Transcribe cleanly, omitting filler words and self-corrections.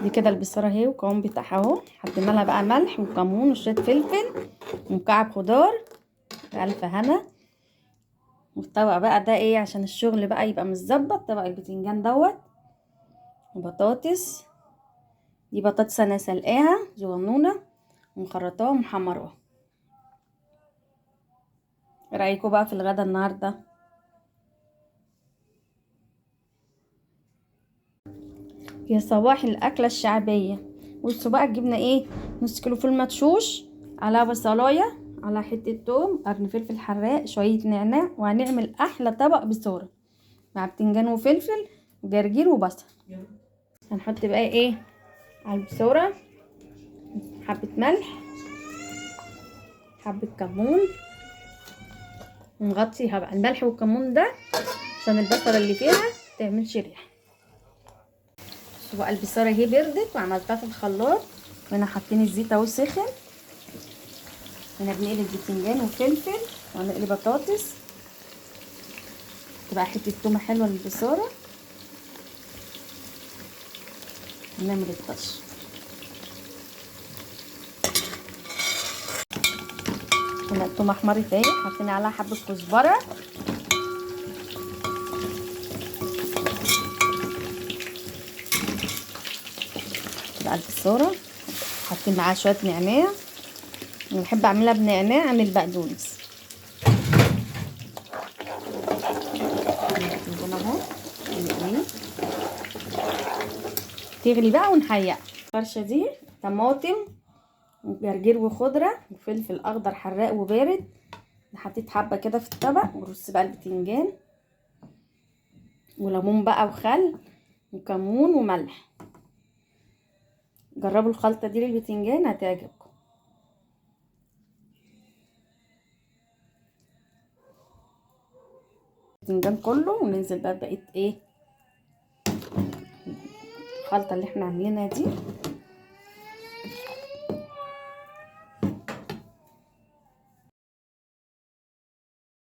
دي كده البصاره اهي والقوام بتاعها اهو. حطينا لها بقى ملح وكمون وشوية فلفل ومكعب خضار. الف هنا. والطبق بقى ده ايه عشان الشغل بقى يبقى متظبط، طبق البتنجان دوت وبطاطس. دي بطاطس انا سلقاها صغنونه ومخرطاها ومحمراها. ايه رايكم بقى في الغدا النهارده؟ يا صباح الاكلة الشعبية. بصوا بقى جبنا ايه، نص كيلو فول مدشوش على بصلايه على حتة توم، قرن فلفل حراق، شوية نعناع، وهنعمل احلى طبق بصاره مع بتنجان وفلفل وجرجير وبصل. هنحط بقى ايه على البصاره، حبه ملح، حبه كمون، ونغطيها بقى الملح والكمون ده عشان البصله اللي فيها تعملش ريحه. بصوا بقى البصاره اهي بردت وعملتها في الخلاط، وهنا حاطين الزيت اهو سخن. هنا بنقلي البتنجان وفلفل، وهنقلي بطاطس، تبقى حتة تومة حلوة للبصاره. هنعمل الطش. هنا التومه احمرت اهي، حاطين عليها حبه كزبره. بقى البصاره حاطين معاها شوية نعناع، انا بحب اعملها بنعناع عن البقدونس. البتنجان اهو تغلي بقى ونحيقها. الفرشة دي طماطم وجرجير وخضره وفلفل اخضر حراق وبارد، حطيت حبه كده في الطبق. ورص بقى البتنجان وليمون بقى وخل وكمون وملح. جربوا الخلطة دي للبتنجان هتعجبكم. البتنجان كله، وننزل بقى بقية ايه الخلطة اللي احنا عاملينها دي.